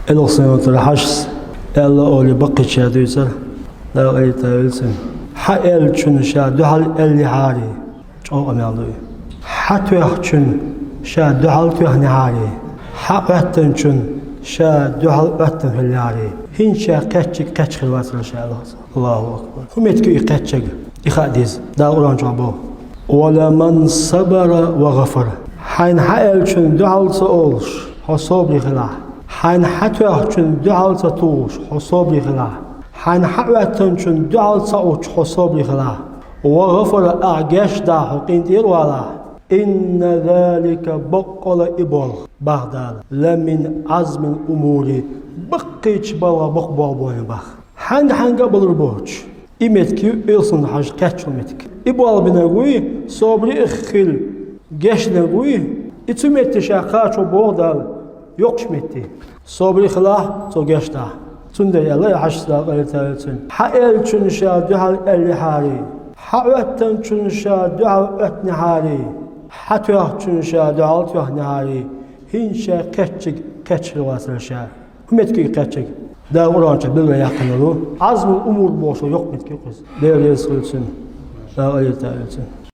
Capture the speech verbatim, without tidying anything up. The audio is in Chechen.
Элхасайна тара хьашас аьлла олий баккхийча дуьйцар, Дала къайле вицин. Хьаоьцучун ша дуьхьал оьллехьарий, чӀоагӀа къамаьл ду и. Хьатоьхначун ша дуьхьал тоьхнехьарий, хьаӀоьттанчун ша дуьхьал Ӏоьттина хиллехьарий, хӀинца ша кхеччиг кхечча хир вацар ша, Элхасайна. Аллаху акбар. ХӀун меттиг я и кхеччиг? И хаа деза. Дала Къуръан чу боху: «Ва ламан сабара ва гъафара». Хьайна хьаоьцучун дуьхьал ца олуш, хьо собаре хилахь. Хьайна хьатоьхначун дуьхьал ца тухуш, хьо собаре хилахь. Хьайна хьаӀоьттанчун дуьхьал ца Ӏуттуш, хьо собаре хилахь. «Ва гъафара», ахь гечдахь, хьо къинтӀера валахь. «Инна залика», баккъала и болх, боху Дала, «ламин Ӏазмил умури», баккхийча балхах боккха болх бу и, боху. Хьаьнга-хьаьнга а балур боцуш, и меттиг ю Элхасайна хьажа кхеччалгӀа меттиг. И болх бинарг вуй собаре а хила, гечдинарг вуй, и цу метте ша кхачо, боху Дала, йоккхачу метте. Собаре хилахь, цо гечдахь. Цундела аьлла и хьашас, Дала къайле вицин: хьаоьцучун ша дуьхьал оьллехьарий, хьаӀоьттанчун ша дуьхьал Ӏоьттинехьарий, хьатоьхначун ша дуьхьал тоьхнехьарий, хӀинца ша кхеччиг кхечча хир вацар ша. ХӀун меттиг я и кхеччиг? Дала Къуръан чу билгал яьккхина долу Ӏазмул умур бохуш йоккха меттиг ю-кх иза. Дела реза хуьлда цунна. Дала къайле вицин.